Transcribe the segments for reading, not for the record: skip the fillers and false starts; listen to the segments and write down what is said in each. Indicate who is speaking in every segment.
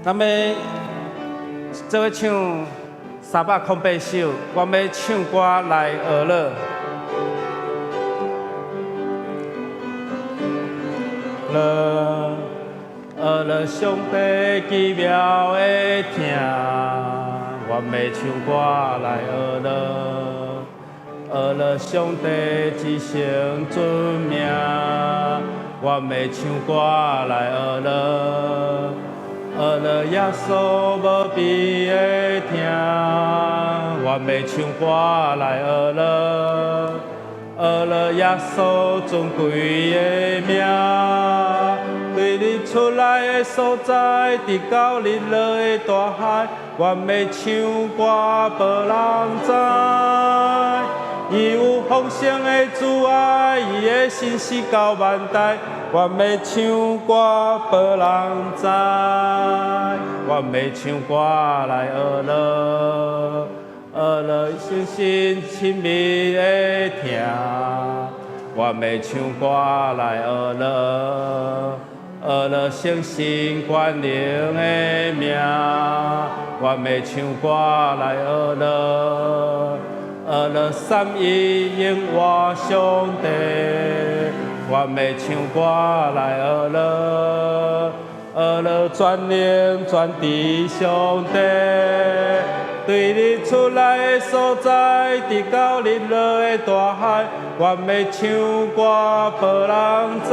Speaker 1: 咱欲做伙唱308首，我欲唱歌來學樂。樂，學樂上帝奇妙的疼，我欲唱歌來學樂，學樂上帝至聖尊名，我欲唱歌來學樂，學樂耶穌無比的疼，我欲唱歌來學樂，學樂耶穌尊貴的名，對日出來的所在，直到日落的大海，我欲唱歌予人知。伊有豐盛的慈愛，伊的信實到萬代，我欲唱歌予人知。我欲唱歌來學樂，學樂聖神親密的疼，我欲唱歌來學樂，學樂聖神權能的名，我欲唱歌來學樂，學樂三一永活上帝，我欲唱歌來學樂，學樂全能全知上帝，對日出來的所在，直到日落的大海，我欲唱歌予人知。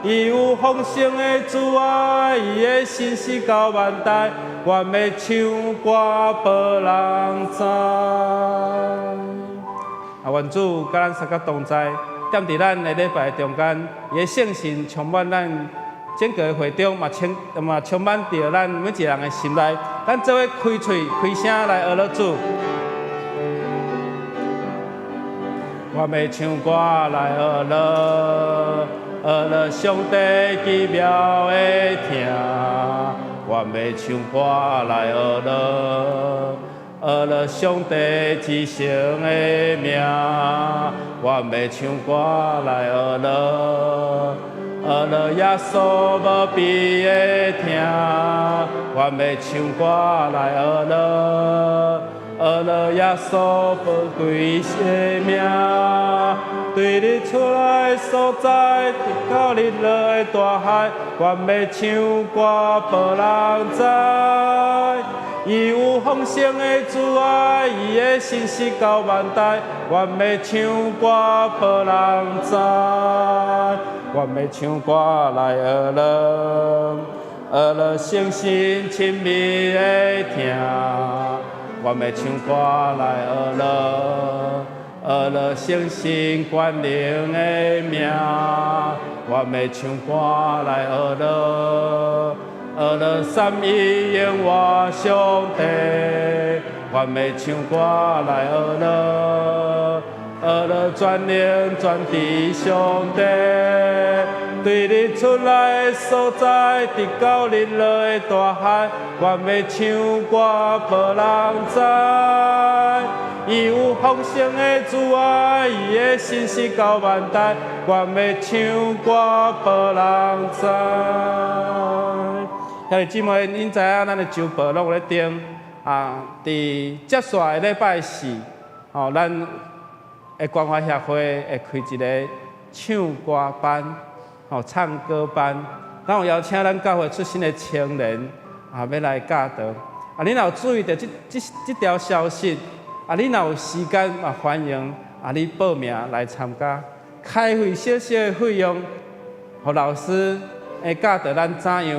Speaker 1: 伊有豐盛的慈愛，伊的信實到萬代，我欲唱歌予人知。啊，願主佮咱三個同在，踮佇咱的禮拜中間，伊的聖神充滿咱整個會中，嘛充嘛充滿著咱每一個人的心內。咱做伙開喙開聲來學樂主。我欲唱歌來學樂，學樂上帝奇妙的疼。我欲唱歌來學樂，學樂上帝至聖的名。我欲唱歌來學樂，學樂耶穌無比的疼。我欲唱歌來學樂，學樂耶穌寶貴的名。對日出來的所在，直到日落的大海，我欲唱歌予人知。伊有豐盛的慈愛，伊的信實到萬代，我欲唱歌予人知。我欲唱歌來學樂，學樂聖神親密的疼。我欲唱歌來學樂，學樂聖神權能的名。我欲唱歌來學樂，學樂三一永活上帝。我欲唱歌來學樂，學樂全能全知上帝。對日出來的所在，直到日落的大海，我欲唱歌予人知。伊有豐盛的慈愛，伊的信實到萬代，我欲唱歌予人知。兄弟姊妹，恁知影咱的週報攏有咧登啊？佇接紲的禮拜四，吼，咱的關懷協會會開一個唱歌班，吼，唱歌班。咱有邀請咱教會出身的青年啊，欲來教導。啊，你若有注意著這條消息，啊，你若有時間嘛，歡迎啊，你報名來參加。開費小小的費用，予老師會教導咱怎樣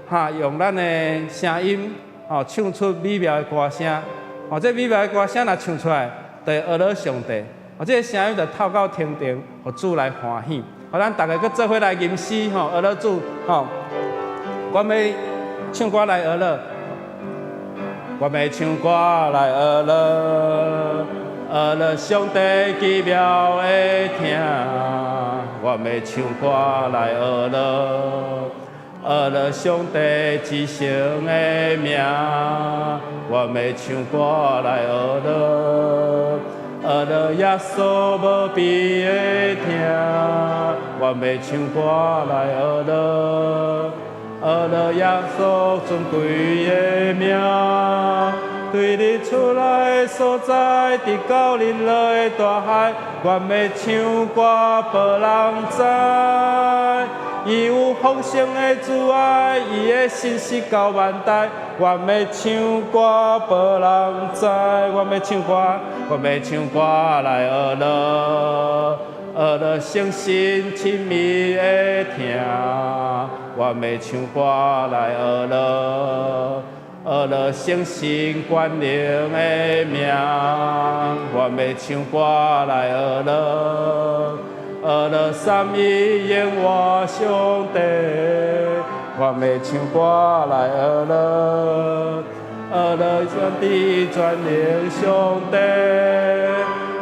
Speaker 1: 哈，用咱的聲音吼唱出美妙的歌聲。哦，這美妙的歌聲若唱出來，就會學樂上帝。哦，這个聲音就透到天庭，予主來歡喜。好，咱逐个閣做伙來吟詩吼，學樂主吼。我欲唱歌來學樂，我欲唱歌來學樂，學樂上帝奇妙的疼。我欲唱歌來學樂，學樂上帝至聖的名。我欲唱歌來學樂，學樂耶穌無比的疼。我欲唱歌來學樂，學學樂耶穌尊貴的名。對日出來的所在，直到日落的大海，願欲唱歌予人知。伊有豐盛的慈愛，伊的信實到萬代。願欲唱歌予人知，願欲唱歌，願欲唱歌來學樂，學樂誠心親密的聽。願欲唱歌來學樂，學樂誠心權能的名。願欲唱歌來學樂，學樂三一永活上帝。願欲唱歌來學樂，學樂全知全能上帝。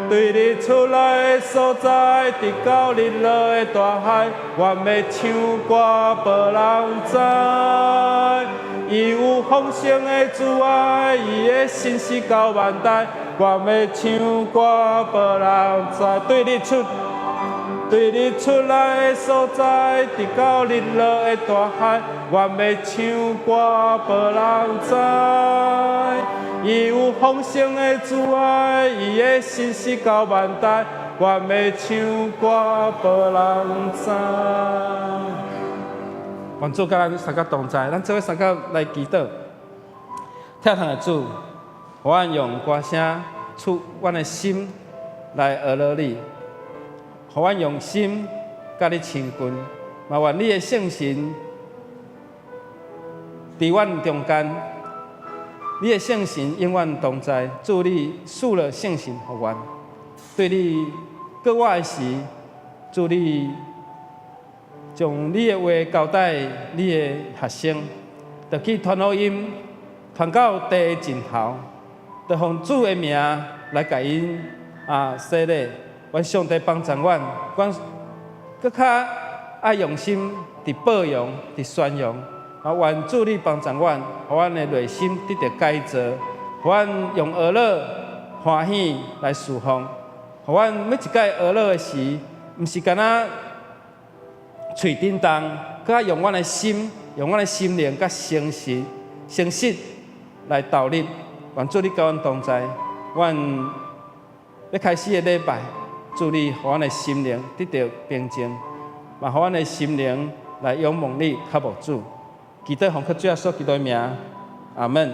Speaker 1: 對日出來的所在，直到日落的大海，願欲唱歌予人知。伊有豐盛的慈愛，伊的信實到萬代。願欲唱歌予人知。對日出來的所在，直到日落的大海，願欲唱歌予人知。伊有豐盛的慈愛，伊的信實到萬代，願欲唱歌予人知。願主佮咱三個同在，咱做伙三個來祈禱。疼痛的主，予阮用歌聲出阮的心來學樂你，予阮用心佮你親近，嘛願你的聖神佇阮中間，你的聖神永遠同在。主你賜了聖神予阮，對你過我的時，主你將你的話交代你的學生，就去傳福音，傳到地的盡頭，就奉主的名來共𪜶洗禮。願上帝幫助阮，阮閣較愛用心佇報揚、佇宣揚。願主你幫助阮，予阮的內心得著改造，予阮用學樂歡喜來事奉，予阮每一擺學樂的時，毋是干焦喙振動，閣較用阮的心、用阮的心靈佮誠實、誠實來投入。願主你佮阮同在，阮欲開始的禮拜，主你予阮的心靈得著平靜，嘛予阮的心靈來仰望你，渴慕主。祈禱奉靠主耶穌基督的名，阿門。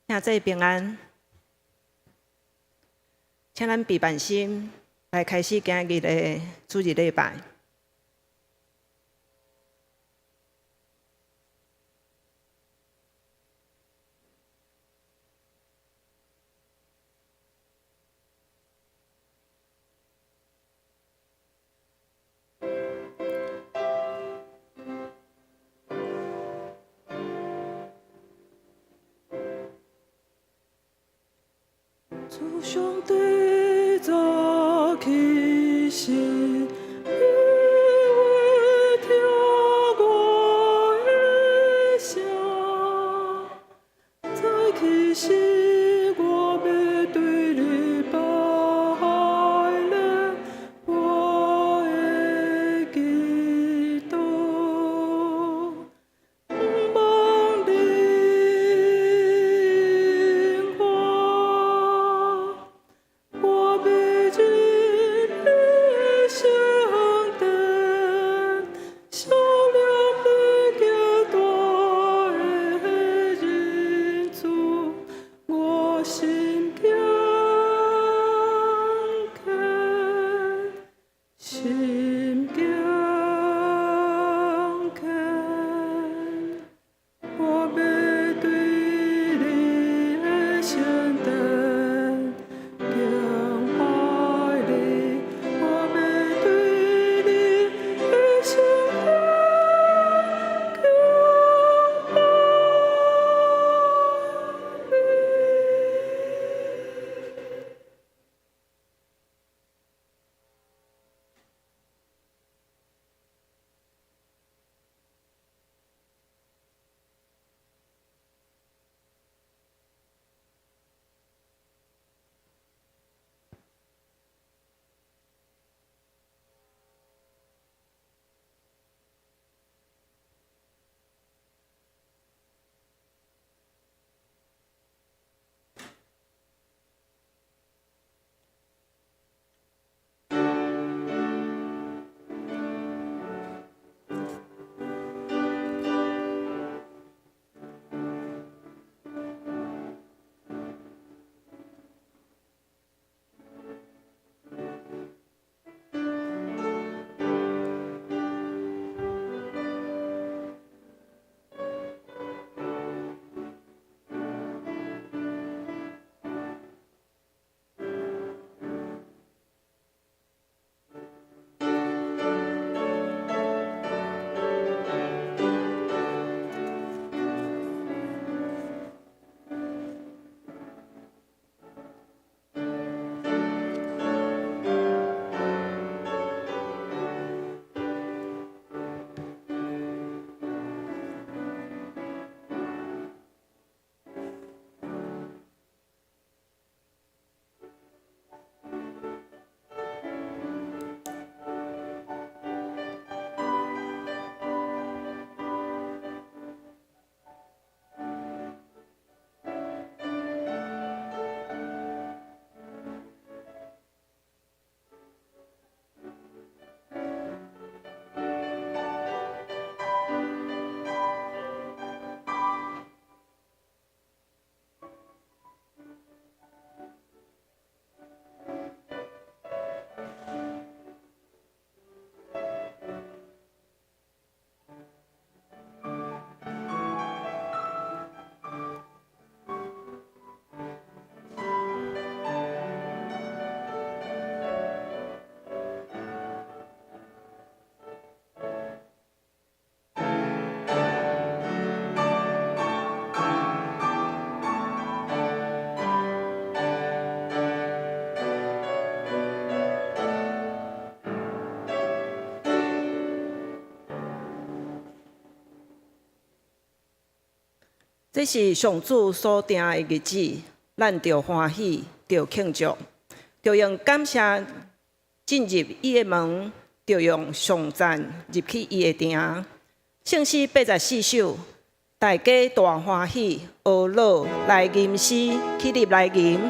Speaker 2: 兄弟平安，請咱閉萬心來開始今日的主日禮拜。
Speaker 3: 主上帝早起時，你會聽我的聲。早起時，我欲對你拜禮，我的祈禱。毋望你
Speaker 2: 這是上主所定的日子，咱著歡喜，著慶祝，著用感謝進入伊的門，著用頌讚入去伊的埕。聖詩84首，大家大歡喜，呵樂來吟詩，起立來吟。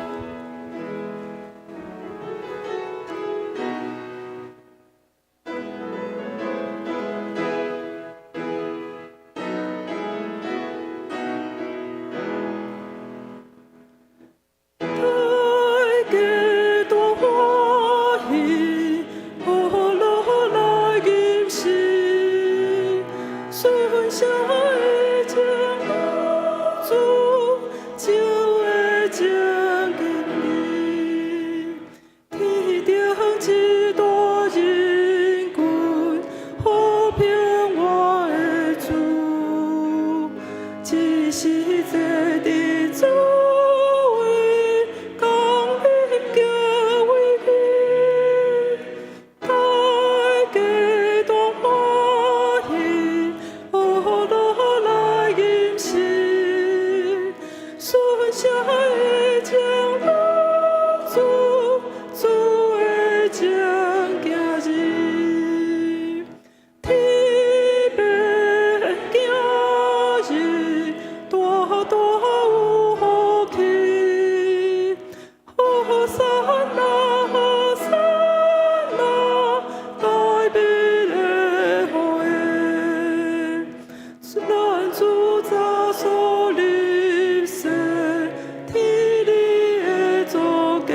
Speaker 3: 大家大歡喜，呵樂來吟詩，順寫的情主，就會親近你。天頂一大人群，和平我的主，一時坐佇主位，降臨敬畏你。大家大歡喜，呵樂來吟詩，順寫的情主，主的情行日。天父今日大大有福氣，和散那，和散那，大美的雨咱主早所立誓，天理的祖家，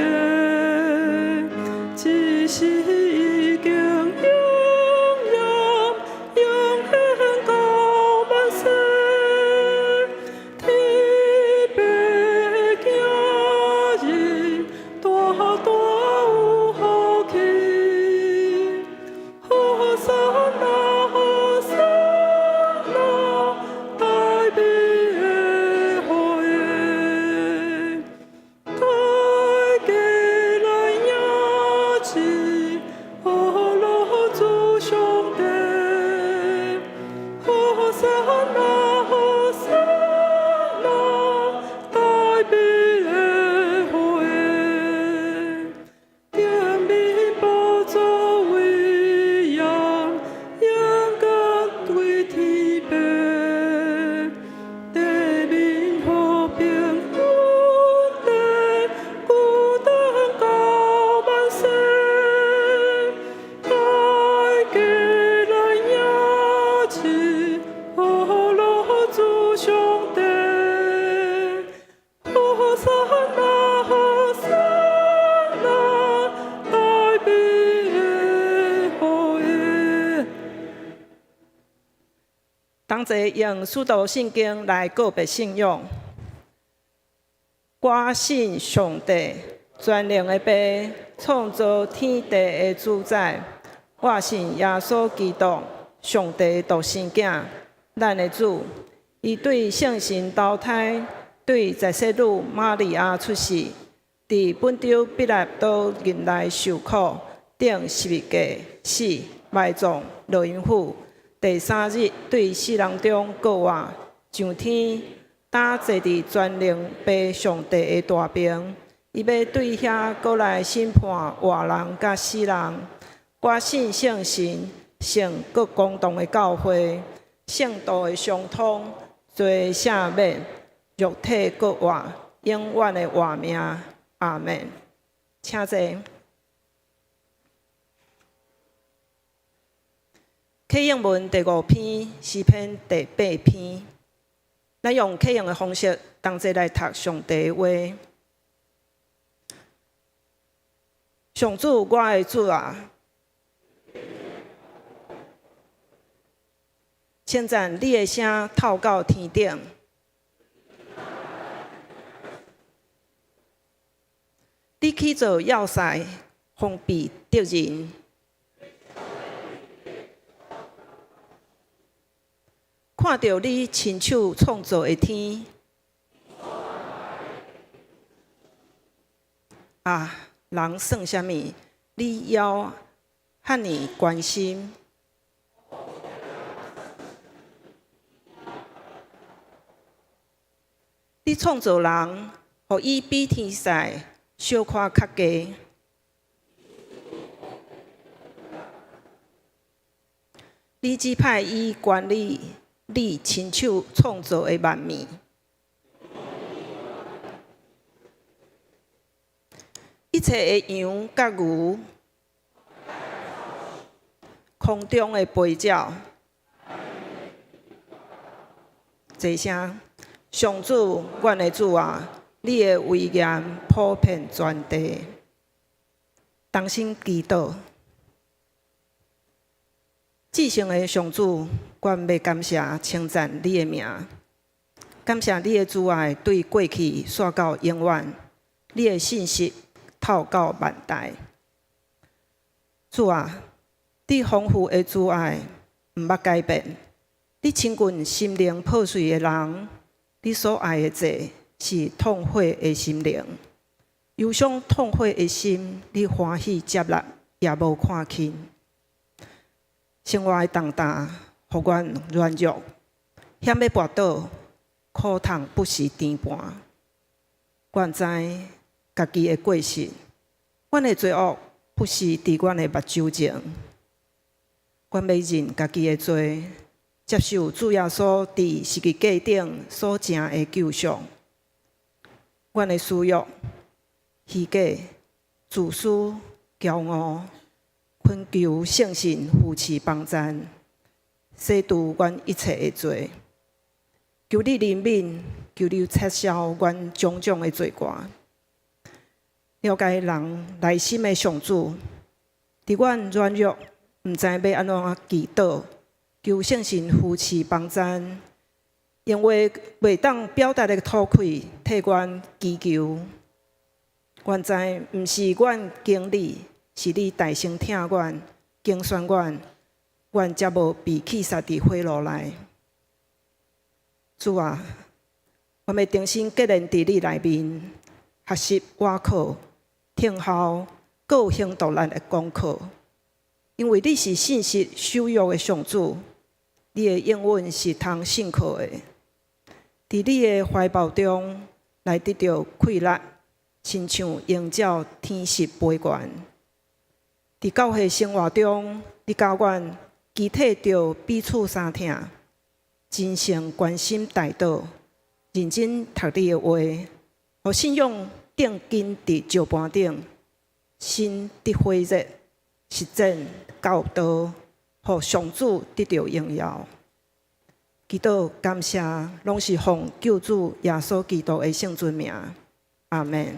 Speaker 3: 只是已經應驗，永遠到萬世。天父今日大大有福氣，和散那，和散那，大美的雨大家來迎接呵樂主上帝，和散那，和散那，大美的雨頂面寶座威嚴，榮格對天父，地面和平穩定，久長到萬世。大家來迎接呵樂主上帝，和散那，和散那，大美的雨。
Speaker 2: 同齊用使徒信經來告白信仰。我信上帝，全能的父，創造天地的主宰。我信耶穌基督，上帝的獨生囝，咱的主。伊對聖神投胎，對在洗女瑪利亞出世，佇本丟彼拉多任內受苦，釘十字架死，埋葬，落陰府。第三日對死人中復活，上天，擔坐佇全能父上帝的大爿。伊欲對遐閣來審判活人佮死人。我信聖神，聖閣公同的教會，聖徒的相通，罪赦免，肉體復活，永遠的活命。阿們。請坐。啟應文第五篇，詩篇第八篇。咱用啟應的方式，同齊來讀上帝的話。上主，我的主啊，稱讚你的聲透到天頂。你起造要塞，防備敵人。看著你親手創造的天，啊，人算啥物？你猶遐爾關心？你創造人，予伊比天使小可較低。你指派伊管理你親手創造的萬物，一切的羊佮牛，空中的飛鳥，齊聲，上主，阮的主啊，你的威嚴普遍全地。同心祈禱，至聖的上主，阮欲感謝稱讚你的名，感謝你的慈愛對過去紲到永遠，你的信實透到萬代。主啊，你豐富的慈愛毋捌改變，你親近心靈破碎的人，你所愛的祭是痛悔的心靈，憂傷痛悔的心，你歡喜接納，也無看輕。生活的重擔，予阮軟弱，險欲跋倒，苦痛不時纏伴。阮知家己的過失，阮的罪惡不時佇阮的目睭前。阮欲認家己的罪，接受主耶穌佇十字架頂所成的救贖。阮的私欲、虛假、自私、驕傲，懇求聖神扶持幫贊，洗除阮一切的罪。求你憐憫，求你撤銷阮種種的罪過。了解人內心的上主，佇阮軟弱，毋知欲按怎祈禱，求聖神扶持幫贊，用話袂當表達的吐氣，替阮祈求。阮知毋是阮經你，是你大聲疼阮、揀選阮，阮才無被棄殺佇火爐內。主啊，我欲重新結連佇你內面，學習倚靠、聽候，閣有行動力的功課。因為你是信實守約的上主，你的應允是通信靠的。佇你的懷抱中來得著快樂，親像鷹鳥甜食杯罐。佇教會生活中，你教阮肢體著彼此相疼，真誠關心代禱，認真讀你的話，予信仰定根佇石盤頂，心得火熱，實踐教導，予上主得著榮耀。祈禱感謝，攏是奉救主耶穌基督的聖尊名。阿們。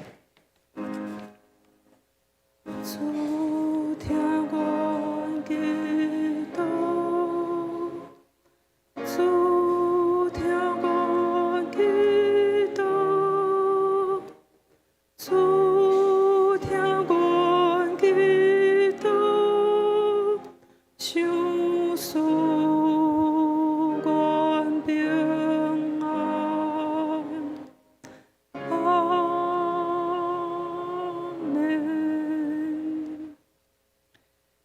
Speaker 3: 主聽阮祈禱，主聽阮祈禱，主聽阮祈禱，賞賜阮平安。阿們。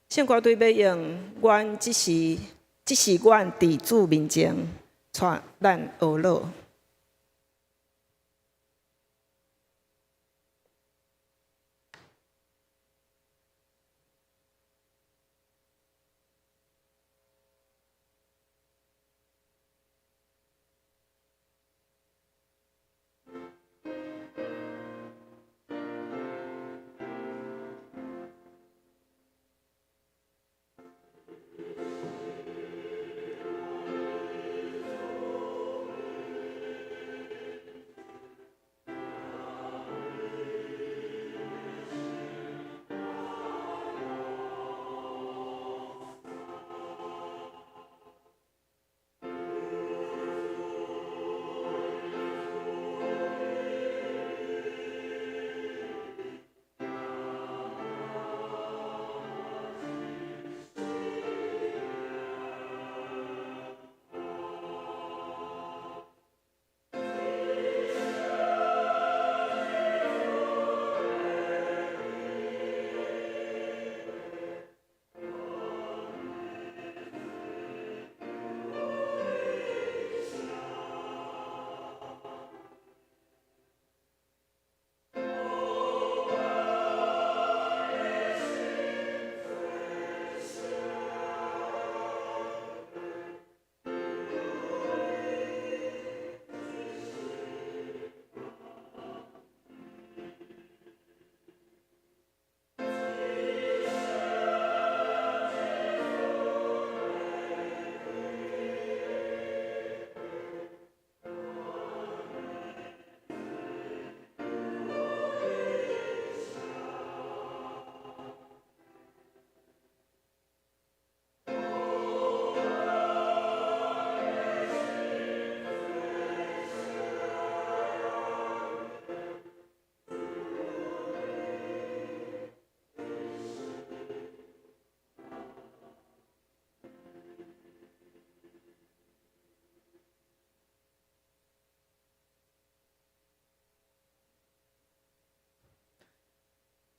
Speaker 2: 聖歌隊欲用，阮只是，只是阮佇主面前，帶咱學老。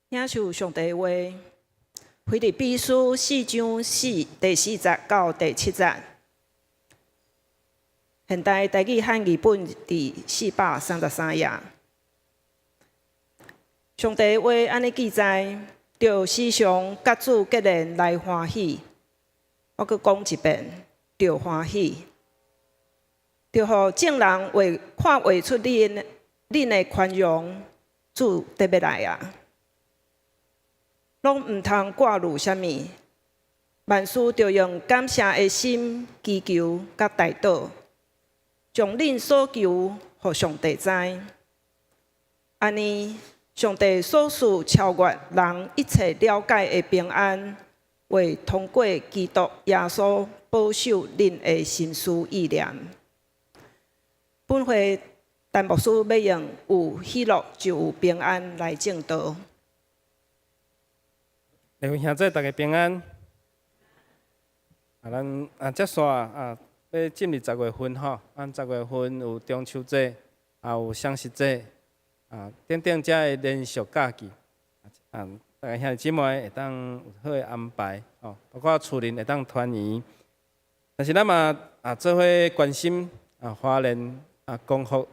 Speaker 2: 領受上帝話，腓立比書四章第四節到第七節。現代台語漢譯本佇433頁。上帝話按呢記載，著時常佮主結連來歡喜。我閣講一遍，著歡喜。著予眾人會看會出恁的寬容，主得欲來啊！攏毋通掛慮啥物，萬事著用感謝的心祈求佮代禱，將恁所求予上帝知。按呢，上帝所賜超越人一切了解的平安，會通過基督耶穌保守恁的心思意念。本會陳牧師欲用有喜樂就有平安來證道。
Speaker 1: 各位兄弟，大家平安。啊，咱啊，接紲啊，欲進入十月份吼，咱十月份有中秋節，也有雙十節，啊，等等遮的連續假期，啊，大家兄弟姊妹會當有好的安排，吼，包括厝內會當團圓。但是咱嘛啊，做伙關心啊，花蓮啊，光復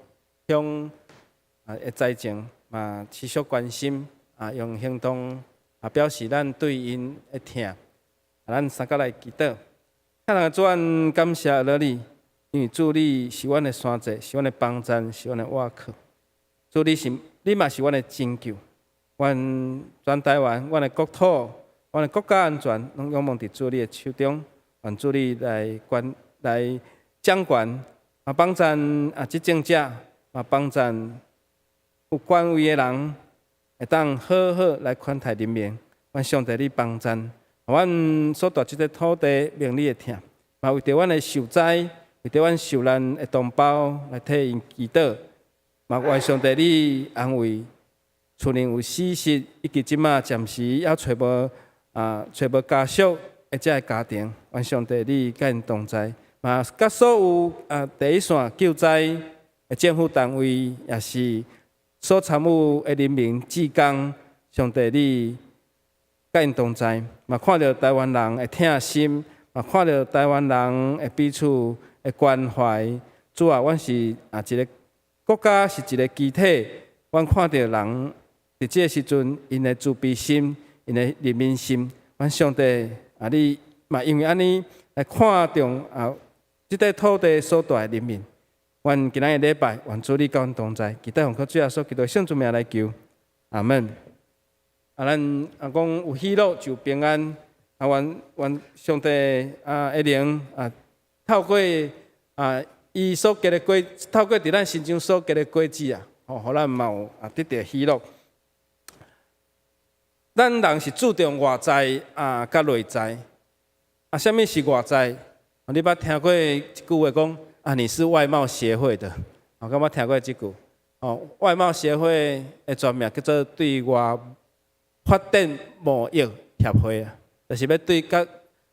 Speaker 1: 鄉啊的災情嘛，持續關心啊，用行動啊，表示咱對𪜶的疼，啊，咱相佮來祈禱。親愛的主，阮感謝你，因為主你是阮的山寨，是阮的幫贊，是阮的倚靠。主你是，你嘛是阮的拯救。阮全台灣，阮的國土，阮的國家安全，攏仰望佇主你的手中。願主你來管來掌權，啊，幫贊啊執政者，啊幫贊有權位的人，會當好好來寬待人民。願上帝你幫贊，阮所蹛這塊土地免你的疼，嘛為著阮的受災，為著阮受難的同胞來替𪜶祈禱，嘛願上帝你安慰，厝內有死室，以及這馬暫時猶揣無啊揣無家屬的這个家庭，願上帝你佮𪜶同在，嘛佮所有啊第一線救災的政府單位，也是所參與的人民志工，上帝你佮𪜶同在，嘛看著台灣人的疼心，嘛看著台灣人的彼此的關懷。主啊，阮是啊一个國家，是一个機體，阮看著人佇這个時陣，𪜶的慈悲心，𪜶的憐憫心，阮上帝啊，你嘛因為按呢來看重啊，這塊土地所蹛的人民。阮今仔日禮拜，願主你佮阮同在，祈禱奉靠主耶穌基督聖主名來求，阿門。啊，咱啊講有喜樂就平安。啊，願願上帝啊的靈啊，透過啊伊所結的果，透過佇咱心中所結的果子啊，吼，予咱嘛有啊得著喜樂。咱人是注重外在啊，佮內在。啊，啥物是外在？你捌聽過一句話講啊？你是外貿協會的，啊，敢捌聽過這句？哦，外貿協會的全名叫做對外發展貿易協會啊，就是欲對佮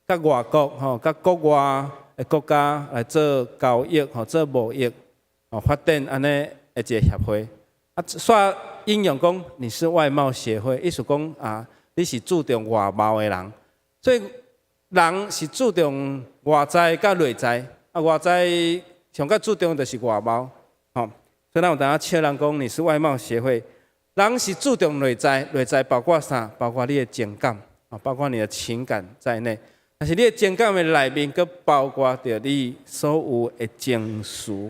Speaker 1: 佮外國吼，佮國外的國家來做交易吼，做貿易吼，發展按呢的一個協會。啊，煞引用講你是外貿協會，意思講啊，你是注重外貿的人，所以人是注重外在佮內在，啊，外在上較注重就是外貿，吼，所以咱有當時笑人講你是外貿協會。人是注重內在，內在包括啥？包括你的情感，啊，包括你的情感在內。但是你的情感的內面，閣包括著你所有的情緒。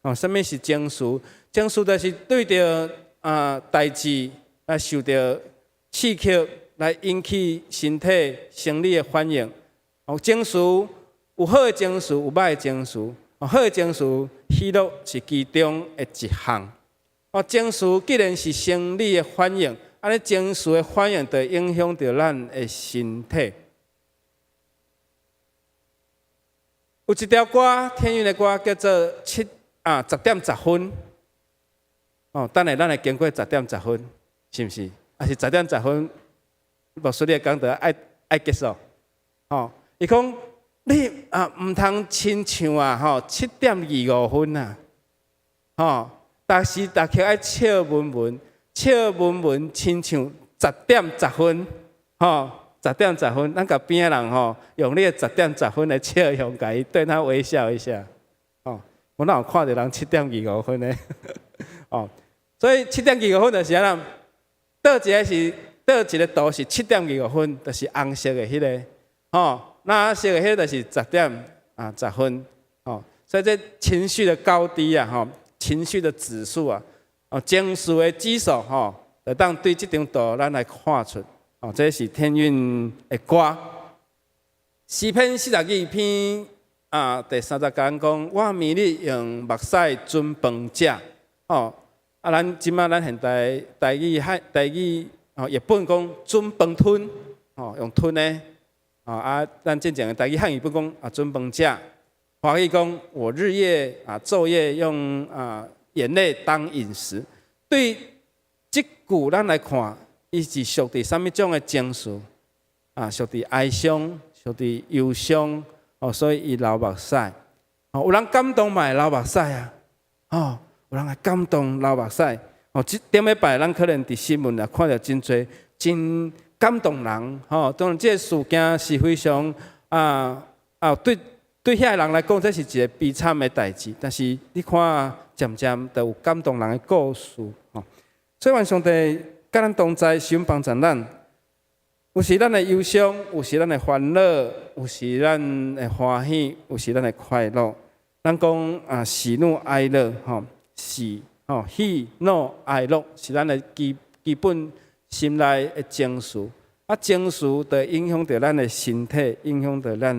Speaker 1: 哦，啥物是情緒？情緒就是對著啊代誌來受著刺激，來引起身體生理的反應。哦，情緒有好的情緒，有歹的情緒。哦，好的情緒，喜樂是其中的一項。哦，情緒既然是生理的反應，按呢情緒的反應就會影響著咱的身體。有一條歌，天韻的歌叫做七啊十點十分。哦，等下咱會經過十點十分，是毋是？啊是十點十分，牧師你的講道愛愛結束。哦，伊講你啊毋通親像啊吼七點二五分啊，吼。逐時逐刻愛笑悶悶，笑悶悶，親像10點10分，吼，十點十分，咱共邊仔人吼，用你的十點十分的笑容，共伊對他微笑一下，吼，我哪有看著人7點25分的？哦，所以七點二五分就是按怎？佗一個圖是七點二五分，就是紅色的彼個，吼，藍色的彼個就是十點十分，吼，所以這情緒的高低啊，吼，情緒的指數啊，哦，情緒的指數吼，會當對這張圖咱來看出，哦，這是天韻的歌。詩篇42篇第三節講講，我暝日用目屎準飯食，哦，啊，咱這馬咱現代台語漢台語哦，譯本講準飯吞，哦，用吞的，哦啊，咱進前的台語漢語本講準飯食，華語講我日夜晝夜用眼淚當飲食。對這句咱來看，伊是屬佇啥物種的情緒？啊，屬佇哀傷，屬佇憂傷，哦，所以伊流目屎。哦，有人感動嘛會流目屎啊，哦，有人會感動流目屎。哦，這頂禮拜咱可能佇新聞也看著真濟真感動人，吼，當然這個事件是非常對遐個人來講，這是一個悲慘的代誌。但是你看，漸漸就有感動人的故事，吼。所以願上帝佮咱同在，時陣幫助咱。有時咱的憂傷，有時咱的煩惱，有時咱的歡喜，有時咱的快樂。咱講啊，喜怒哀樂，吼，喜吼喜怒哀樂是咱的基本心內的情緒。啊，情緒就影響著咱的身體，影響著咱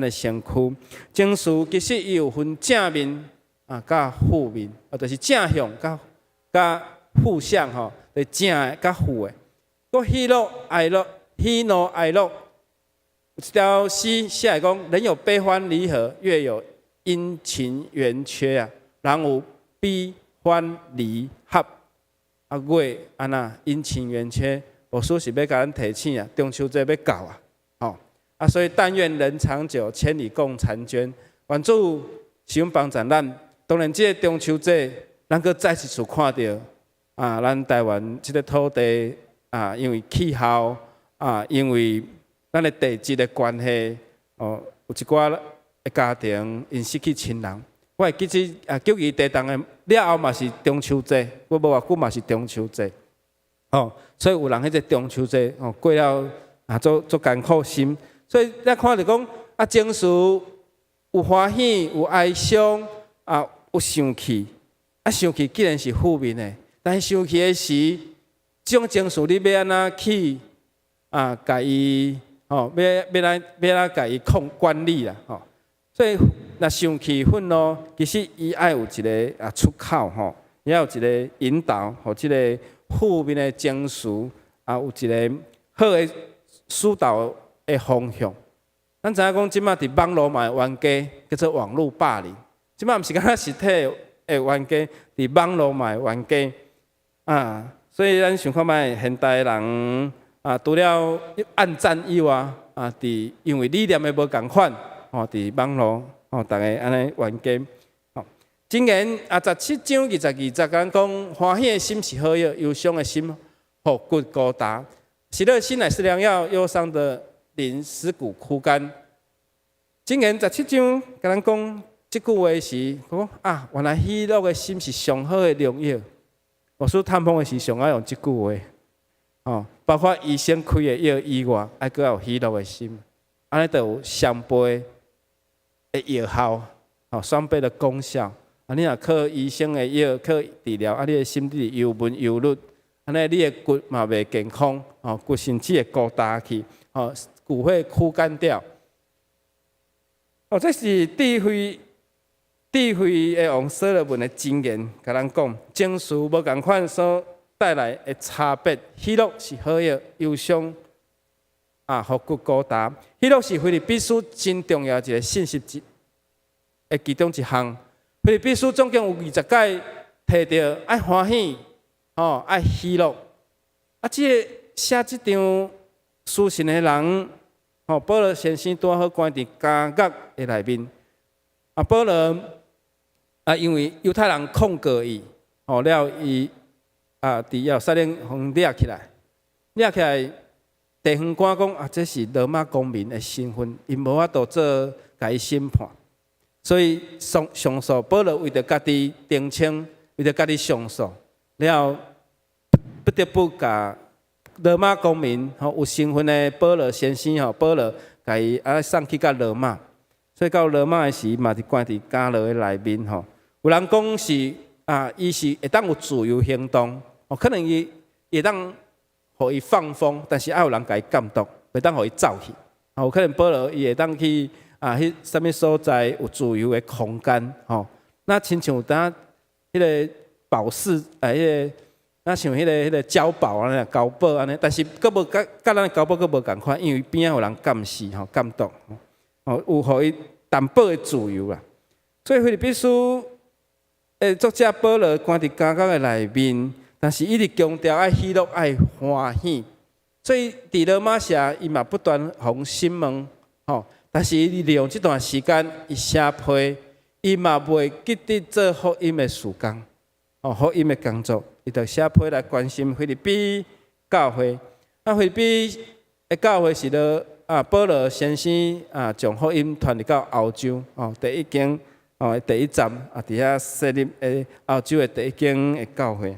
Speaker 1: 的身軀。情緒其實伊有分正面啊，佮負面，啊，就是正向佮負向吼，就是正的佮負的。閣喜樂哀樂，喜怒哀樂，有一條詩寫來講：人有悲歡離合，月有陰晴圓缺啊。人有悲歡離合，啊月按怎陰晴圓缺？牧師是欲共咱提醒啊，中秋節欲到啊，吼啊，所以但願人長久，千里共嬋娟。願主時陣幫助咱。當然，這個中秋節，咱閣再一次看著啊，咱台灣這個土地啊，因為氣候啊，因為咱的地質的關係，哦，有一寡的家庭𪜶失去親人。我會記得啊，9·21地動的了後嘛是中秋節，過無偌久嘛是中秋節，哦，所以有人彼個中秋節哦過了啊，足足艱苦心。所以咱看著講啊，情緒有歡喜，有哀傷，啊，有生氣。啊，生氣既然是負面的，但是生氣的時，這種情緒你欲按怎去啊？共伊吼，欲按怎共伊控管理啦吼。所以若生氣、憤怒，其實伊愛有一個出口吼，伊愛有一個引導，予這個負面的情緒啊，有一個好的疏導的方向。咱知影講，這馬佇網路嘛會冤家，叫做網路霸凌。這馬毋是干焦實體的冤家，佇網路嘛會冤家啊。所以咱想看覓現代人啊，除了按讚以外，啊，佇因為理念的無仝款，吼，佇網路吼，逐家按呢冤家。吼，箴言啊，17章22節，咱講歡喜的心是好藥，憂傷的心予骨孤焦。喜樂心乃是良藥，憂傷的靈使骨枯乾。箴言十七章共咱講這句話時，講啊，原來喜樂的心是上好的良藥。牧師探訪的時，上愛用這句話，哦，包括醫生開的藥以外，愛閣有喜樂的心，按呢就有雙倍的藥效，哦，雙倍的功效。啊，你若靠醫生的藥，靠治療，啊，你的心裡憂悶憂鬱，按呢你的骨嘛袂健康，哦，骨甚至會孤焦去，哦，骨會枯乾掉。哦，這是智慧的王所羅門的箴言，共咱講，情緒無仝款所帶來的差別。喜樂是好藥，憂傷啊，予骨孤焦。喜樂是腓立比書真重要一個信息之的其中一項。腓立比書總共有20擺提著愛歡喜，吼，愛喜樂。啊，這個寫這張書信的人，吼，保羅先生拄好關佇監獄的內面。啊，保羅啊，因為猶太人控告伊，吼了伊啊，佇耶路撒冷予掠起來。掠起來，地方官講啊，這是羅馬公民的身份，𪜶無法度做共伊審判，所以上訴保羅為著家己澄清，為著家己上訴，了後不得不共羅馬公民吼有身份的保羅先生吼，保羅共伊啊送去到羅馬，所以到羅馬的時嘛是關佇監牢的內面吼。有人講是啊，伊是會當有自由行動，哦，可能伊會當予伊放風，但是愛有人共伊監督，袂當予伊走去。有可能保羅伊會當去啊，彼啥物所在有自由的空間吼。那親像有當彼个保釋啊，彼个那像彼个交保按呢，交保按呢，但是閣無佮佮咱的交保閣無仝款，因為邊仔有人監視吼監督，哦，有予伊淡薄的自由啦。所以腓立比書的作者保羅關佇監獄的內面，但是伊一直強調愛喜樂愛歡喜。所以佇羅馬社，伊嘛不斷予人審問，吼。但是伊利用這段時間，伊寫批，伊嘛袂記得做福音的事工，哦，福音的工作，伊就寫批來關心腓立比教會。啊，腓立比的教會是咧啊，保羅先生啊，將福音傳入到歐洲，哦，第一間哦，第一站啊，佇遐設立的歐洲的第一間的教會。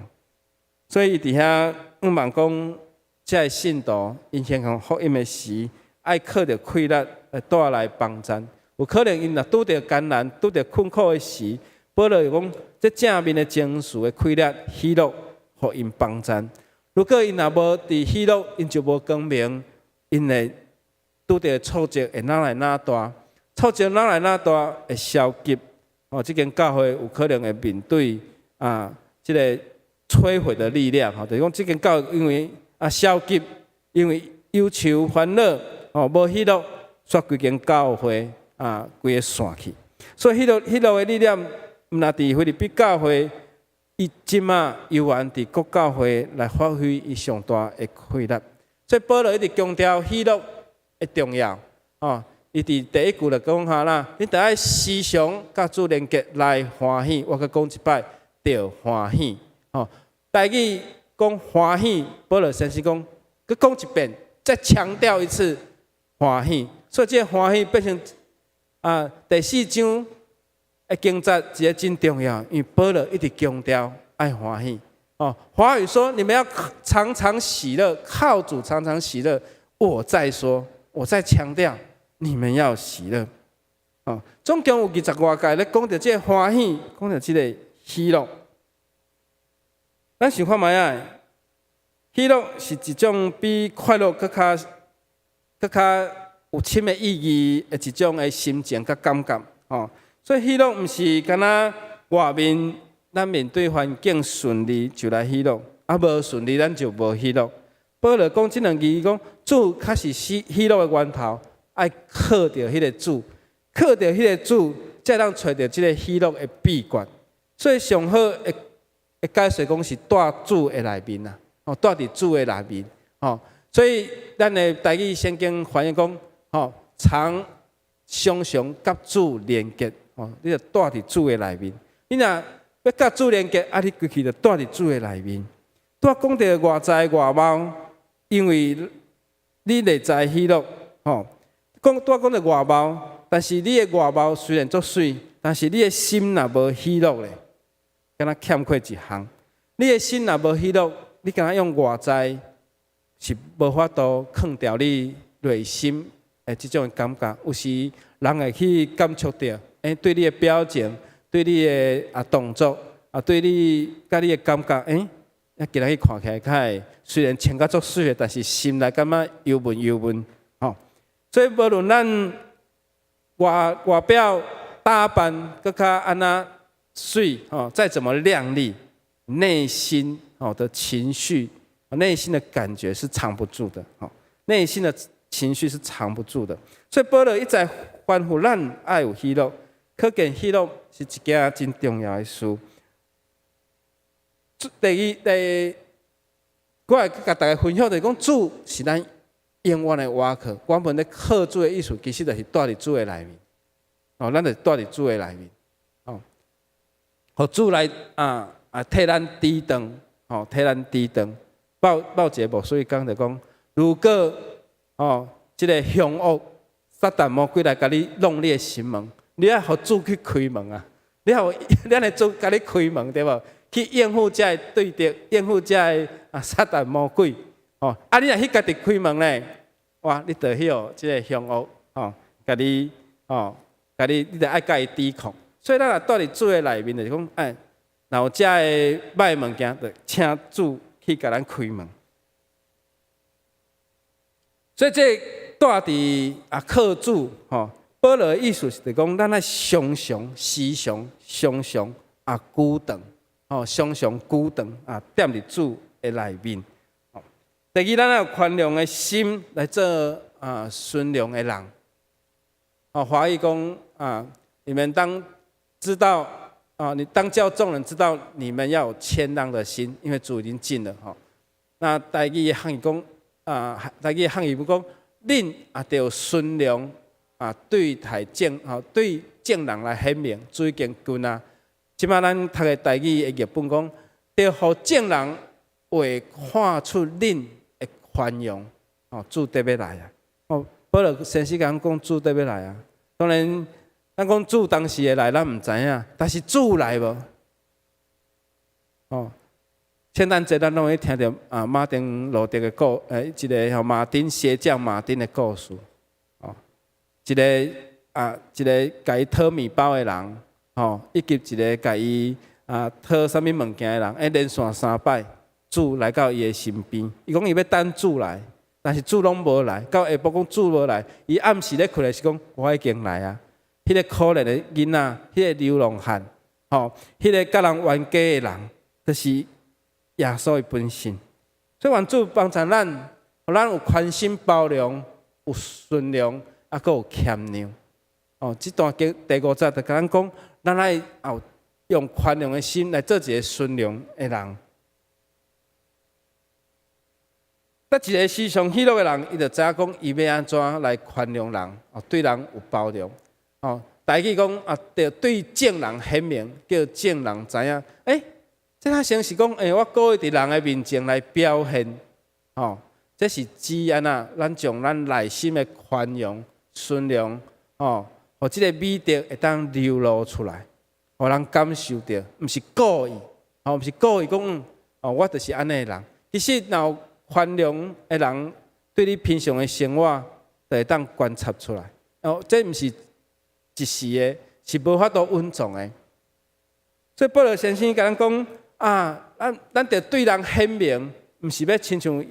Speaker 1: 所以伊佇遐向望講，這个信徒𪜶宣講福音的時，愛靠著氣力來帶來幫贊。有可能𪜶若拄著艱難、拄著困苦的時，保羅講，這正面的情緒的氣力、喜樂，予𪜶幫贊。如果𪜶若無佇喜樂，𪜶就無光明，𪜶會拄著挫折會愈來愈大，挫折愈來愈大會消極。哦，這間教會有可能會面對啊，這個摧毀的力量。吼，就是講這間教會因為啊消極，因為憂愁煩惱，哦，無喜樂，煞規間教會啊，規个散去。所以喜樂喜樂的力量，毋但佇腓立比教會，伊這馬猶原佇各教會來發揮伊上大的氣力。所以保羅一直強調喜樂的重要，哦，伊佇第一句就講哈啦，你著愛時常佮主連結來歡喜。我閣講一擺，著歡喜。吼，台語講歡喜，保羅先生講，閣講一遍，再強調一次歡喜。所以這個歡喜變成啊第四章的經節一個真重要，因為保羅一直強調愛歡喜。哦，華語說你們要常常喜樂，靠主常常喜樂。我再說，我再強調，你們要喜樂。哦，總共有二十外誡咧講著這個歡喜，講著這個喜樂。咱想看覓仔？喜樂是一種比快樂閣較有深的意義的一種的心情佮感覺。哦，所以喜樂毋是干焦外面咱面對環境順利就來喜樂，啊無順利咱就無喜樂。保羅講這兩句，伊講主較是喜樂的源頭，愛靠著彼個主，靠著彼個主，才通揣著這个喜樂的秘訣。所以上好會解釋講是蹛主的內面啊，哦，蹛佇主的內面，哦，所以咱的台語聖經翻譯講，吼，常常常佮主連結，哦，你就蹛佇主的內面。你若欲佮主連結，啊，你規氣就蹛佇主的內面。拄仔講著外在外貌，因為你內在喜樂，吼，講拄仔講著外貌，但是你的外貌雖然足媠，但是你的心若無喜樂咧，敢若欠缺一項。你的心若無喜樂，你敢若用外在是無法度囥掉你內心的這種感覺。有時人會去感觸著，欸，對你的表情，對你的啊動作，啊對你佮你的感覺，欸，啊今仔日看起來較會，雖然穿甲足媠的，但是心內感覺憂悶憂悶，吼。所以無論咱外表打扮閣較按怎媠，吼，再怎麼靚麗，內心吼的情緒，內心的感覺是藏不住的，吼，內心的情緒是藏不住的。所以保羅一再吩咐咱愛有喜樂，可見喜樂是一件真重要的事。第二，我會共大家分享就是講，主是咱永遠的倚靠。原文咧靠主的意思，其實就是蹛佇主的內面。哦，咱就蹛佇主的內面。哦，予主來啊啊替咱抵擋，吼，替咱抵擋。報報一個牧師講就講，如果哦，這个凶惡撒旦魔鬼來共你弄你的心門，你愛予主去開門啊！你予咱的主共你開門對無？去應付這个對敵，應付這个啊撒旦魔鬼。哦，啊你若去家己開門咧，哇！你就予這个凶惡吼，共你吼，共你，你著愛共伊抵抗。所以咱若蹛佇主的內面，就是講，哎，若有這个歹物件，就請主去共咱開門。所以這蹛佇啊靠主吼，保羅的意思是講，咱愛常常、時常、常常啊久長，吼，常常久長啊，踮佇主的內面。第二，咱有寬容的心來做啊順良的人。哦，華語講啊，你們當知道啊，你當叫眾人知道你們要有謙讓的心，因為主已經近了吼。那台語的漢語講啊，台語的漢語講，恁也著順良啊，對待眾吼，對眾人來顯明，主已經近啊。這擺咱讀的台語的譯本講，著予眾人會看出恁的寬容，哦，主得欲來啊！哦，保羅先生講講主得欲來啊。當然，咱講主當時會來，咱毋知影，但是主來無？哦，聖誕節咱攏會聽著啊，馬丁路德的故，欸，一个吼馬丁鞋匠馬丁的故事，哦，一个啊，一个共伊討麵包的人，吼，以及一个共伊啊討啥物物件的人，欸，連續三擺，主來到伊的身邊，伊講伊欲等主來，但是主攏無來，到下晡講主無來，伊暗時咧睏咧是講我已經來啊。彼个可憐的囡仔，彼个流浪漢，吼，彼个共人冤家的人，就是耶穌的本身。所以願主幫助咱，予咱有寬心包容，有順良，啊，閣有謙讓。哦，這段經第五節就共咱講，咱愛有用寬容的心來做一个順良的人。得一个時常喜樂的人，伊就知影講，伊欲按怎來寬容人，哦，對人有包容。哦，台語講啊，著對眾人顯明，叫眾人知影。欸，這較像是講，欸，我故意佇人的面前來表現，吼，這是指按怎，咱將咱內心的寬容、順良，吼，予這个美德會當流露出來，予人感受著，毋是故意，吼，毋是故意講，哦，我就是按呢的人。其實，若有寬容的人，對你平常的生活，就會當觀察出來。哦，這毋是一時的，是無法度隱藏的。所以保羅先生共咱講啊，咱咱著對人顯明，毋是欲親像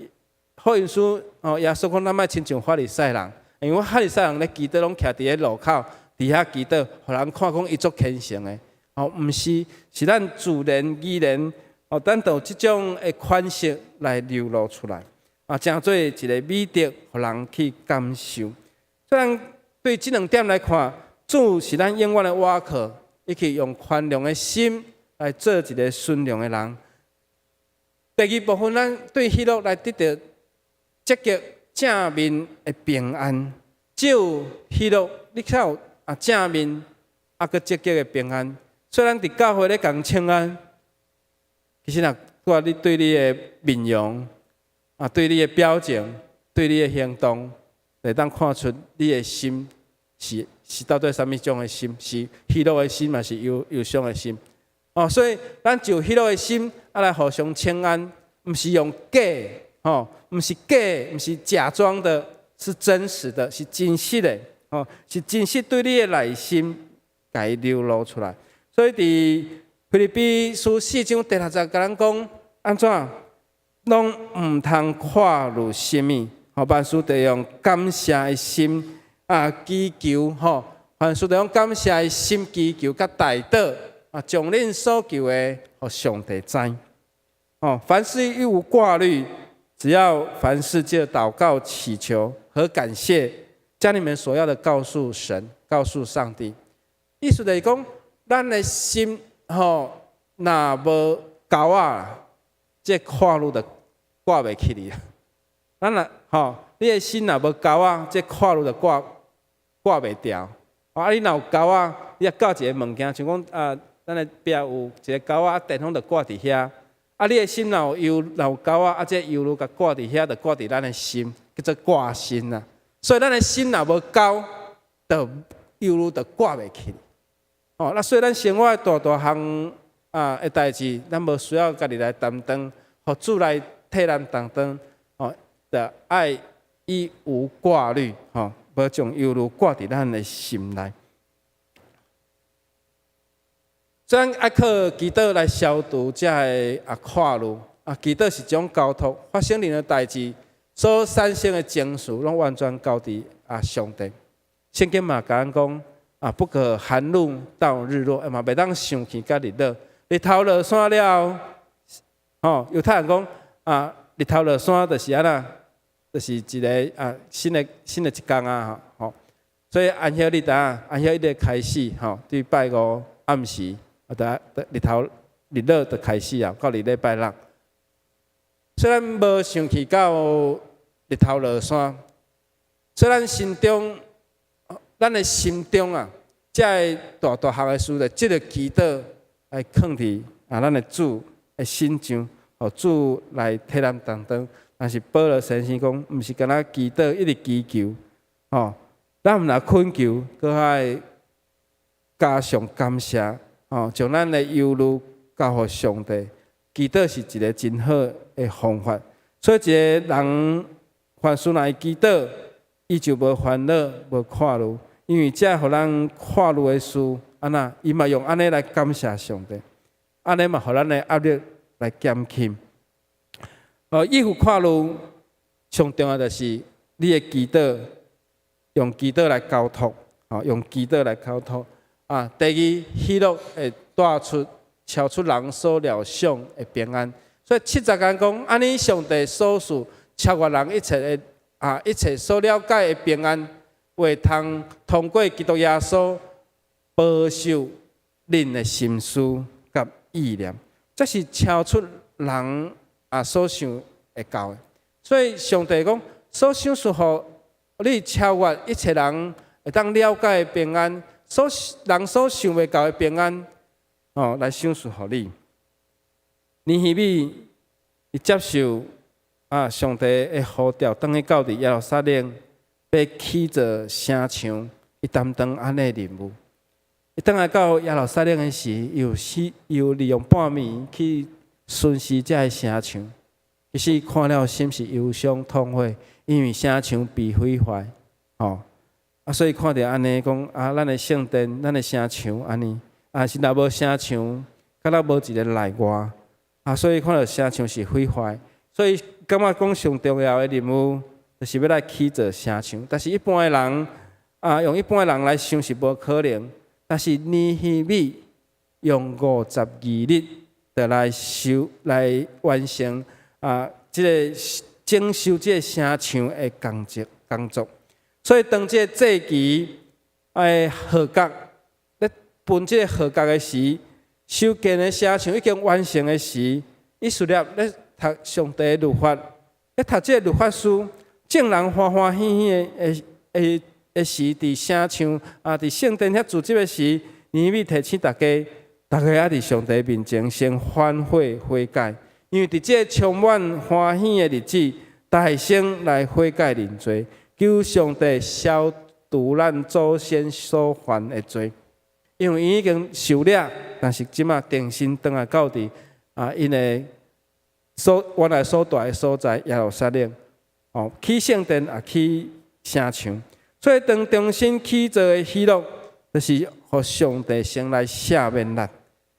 Speaker 1: 福音書哦，耶穌講咱莫親像法利賽人，因為法利賽人咧祈禱攏徛佇咧路口，佇遐祈禱，予人看講伊足虔誠的。哦，毋是，是咱自然而然，哦，咱就有這種的款式來流露出來，啊，成做一個美德，予人去感受。雖然對這兩點來看，主是咱永遠的倚靠，伊去用寬容的心來做一个順良的人。第二部分，咱對喜樂來得著積極正面的平安。只有喜樂，你才有啊正面啊閣積極的平安。雖然佇教會咧共請安，其實若看你對你的面容啊，對你的表情，對你的行動，會當看出你的心是到底啥物種的心，是喜樂的心，還是憂憂傷的心？哦，所以咱就喜樂的心，啊來互相請安，毋是用假，吼，毋是假，毋是假裝的，是真實的，是真實的，吼，是真實對你的內心，共伊流露出來。所以佇腓立比書四章第六節，共咱講按怎，攏毋通掛慮啥物，吼，凡事著用感謝的心啊，祈求吼，凡事著用感謝的心祈求，佮代禱啊，將恁所求的，予上帝知。哦，凡事一無掛慮，只要凡事藉禱告、祈求和感謝，將你們所要的告訴神，告訴上帝。意思就是講，咱的心吼，若無鈎仔，這掛慮就掛袂起去。咱若吼，你的心若無鈎仔，這掛慮就掛掛袂牢。啊，你若有鈎仔，你若掛一个物件，像講啊，咱的壁有一个鈎仔，電風就掛佇遐。啊，你的心若有憂若有勾仔，啊，這憂慮共掛佇遐，就掛佇咱的心，叫做掛心啊。所以咱的心若無勾，就憂慮就掛袂去。哦，那所以咱生活的大大項啊的代誌，咱無需要家己來擔當，予主來替咱擔當。哦，就愛一無掛慮，吼，無將憂慮掛佇咱的心內。所以愛靠祈禱來消除這个啊掛慮啊，祈禱是一種交託，發生任何代誌所產生的情緒，攏完全交佇啊上帝。聖經嘛共咱講啊，不可含怒到日落，嘛袂當生氣到日落。日頭落山了後，吼，猶太人講啊，日頭落山就是按怎，就是一个啊新的新的一工啊，吼。所以安息日啊，安息日的開始，吼，對拜五暗時。啊，就日頭日落就開始啊，到禮拜六。雖然無生氣到日頭落山，雖然心中，咱的心中啊，這个大大項的事，就藉著祈禱來囥佇啊，咱的主的身上，予主來替咱擔當。但是保羅先生講，毋是干焦祈禱，一直祈求，吼，咱毋但懇求，閣愛加上感謝。哦，將咱的憂慮交予上帝，祈禱是一个真好的方法。所以一个人凡事若會祈禱，伊就無煩惱、無掛慮，因為這予咱掛慮的事，按怎，伊嘛用按呢來感謝上帝，按呢嘛予咱的壓力來減輕。哦，應付掛慮上重要就是你的祈禱，用祈禱來交託，哦，用祈禱來交託。啊，第二，喜樂會帶出超出人所料想的平安。所以七節間講，按呢上帝所賜超越人一切的啊一切所了解的平安，會通通過基督耶穌保守恁的心思佮意念，這是超出人啊所想會到的。所以上帝講，所賞賜予你超越一切人會當了解的平安。所人所想袂到的平安，哦，來賞賜予你。尼希米伊接受啊上帝的呼召，轉去到佇耶路撒冷，欲起造城牆，伊擔當按呢任務。伊轉來到耶路撒冷的時，又是又利用半暝去巡視這个城牆。其實看了心是憂傷痛悔，因為城牆被毀壞，吼。啊，所以看著按呢講啊，咱的聖殿、咱的城牆按呢，啊是若無城牆，敢若無一个內外，啊，所以看著城牆是毀壞，所以感覺講上重要的任務，就是欲來起造城牆。但是一般的人啊，用一般的人來想是無可能。但是尼希米用52日，就來修來完成啊，這个整修這个城牆的工作工作。所以當這个祭旗愛號角咧分這个號角的時，修建的城牆已經完成的時，以斯拉咧讀上帝的律法，咧讀這个律法書，眾人歡歡喜喜的的的的時，佇城牆啊，佇聖殿遐聚集的時，尼希米提醒大家，大家愛佇上帝面前先反悔悔改，因為佇這个充滿歡喜的日子，大聲來悔改認罪。求上帝消除咱祖先所犯的罪，因為𪜶已經受掠，但是這馬重新轉來到佇啊，𪜶的所原來所蹛的所在耶路撒冷，哦，起聖殿也起城牆，所以當重新起造的喜樂，就是予上帝先來赦免咱，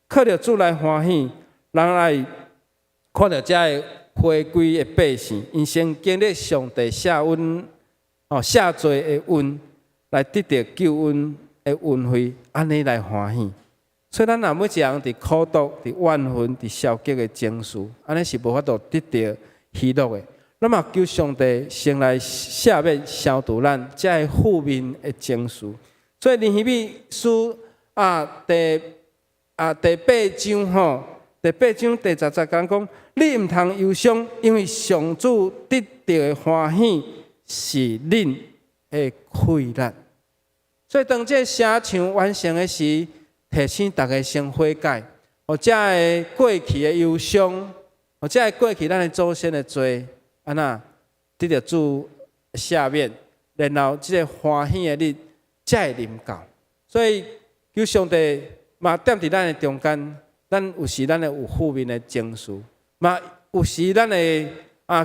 Speaker 1: 靠著主來歡喜，人來看著這个回歸的百姓，𪜶先經歷上帝赦恩。哦，赦罪的恩來得著救恩的恩惠，按呢來歡喜。所以咱若每一个人佇苦毒、佇怨恨、佇消極的情緒，按呢是無法度得著喜樂的。咱嘛求上帝先來赦免、消除咱這个負面的情緒。所以尼希米書啊第啊第八章吼，第八章第十節講講，你毋通憂傷，因為上主得著的歡喜是恁的氣力。所以當這个城牆完成的時，提醒大家先悔改，予這个過去的憂傷。或者過去咱的祖先的罪，按怎得著主赦免，然後這个歡喜的日才會臨到。所以求上帝嘛踮佇咱的中間，咱有時咱會有負面的情緒，嘛有時咱會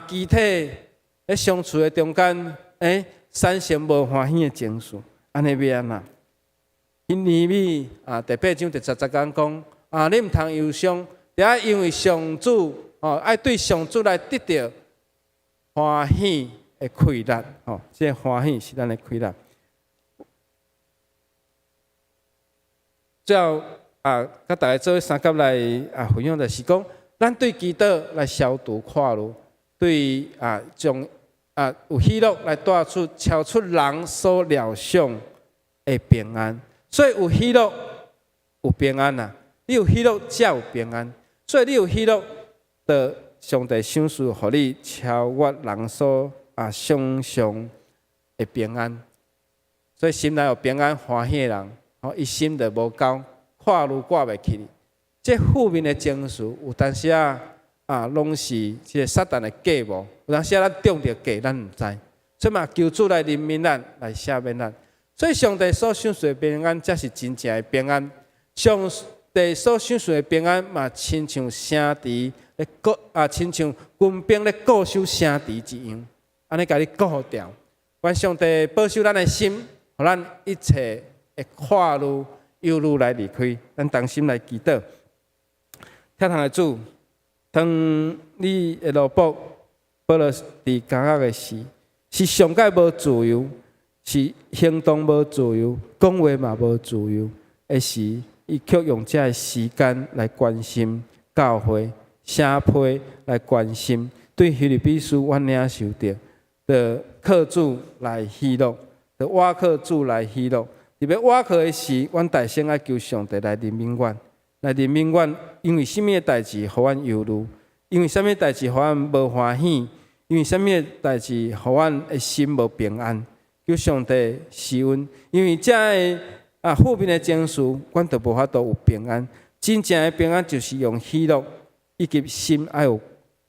Speaker 1: 肢體咧相處的中間，產生無歡喜的情緒，按呢欲按怎？耶利米第八章第十節講啊，你毋通憂傷，著愛因為上主哦，愛對上主來得著歡喜的氣力，吼，這个歡喜是咱的氣力。最後啊，佮大家做相佮來分享，就是講，咱對祈禱來消除苦慮，對將有喜樂來帶出超出人所料想的平安。所以有喜樂有平安啊！你有喜樂才有平安。所以你有喜樂，就上帝賞賜予你超越人所想象的平安。所以心內有平安歡喜的人，吼，伊心就無夠苦慮掛袂起。這負面的情緒有當時仔攏是這个撒旦的計謀。有當時仔咱中著計，咱毋知。所以嘛，求主來憐憫咱，來赦免咱。所以上帝所賞賜的平安，才是真正的平安。上帝所賞賜的平安，嘛親像城池咧固親像軍兵咧固守城池一樣，按呢共你固牢。願上帝保守咱的心，予咱一切的苦慮、憂慮來離開。咱同心來祈禱。天堂的主，當你的奴僕保羅佇監獄的時，是上蓋無自由，是行動無自由，講話嘛無自由的時，伊卻用這个時間來關心教會，寫批來關心。對腓立比書，阮領受著，著靠主來喜樂，著倚靠主來喜樂。佇欲倚靠的時，阮大聲愛求上帝來憐憫阮，來憐憫阮，因為啥物的代誌予阮憂慮？因為啥物代誌予阮無歡喜？因為啥物的代誌予阮的心無平安？求上帝施恩，因為這个負面的情緒，阮就無法度有平安。真正的平安就是用喜樂以及心愛有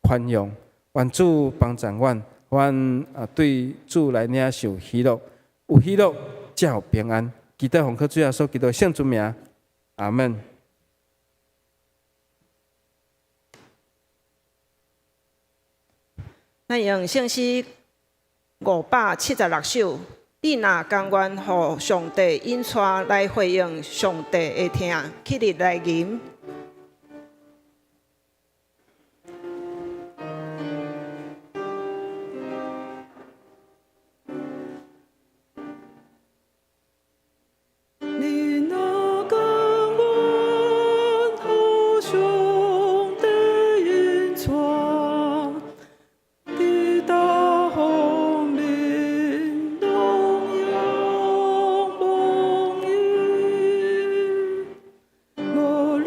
Speaker 1: 寬容。願主幫助阮，阮對主來領受喜樂，有喜樂才有平安。祈禱奉靠主耶穌基督聖尊名，阿門。
Speaker 2: 咱用聖詩576首，你若甘願予上帝引帶來回應上帝的疼，起立來吟。
Speaker 3: 你若甘願予上帝引帶，佇逐方面攏用蒙恩，無論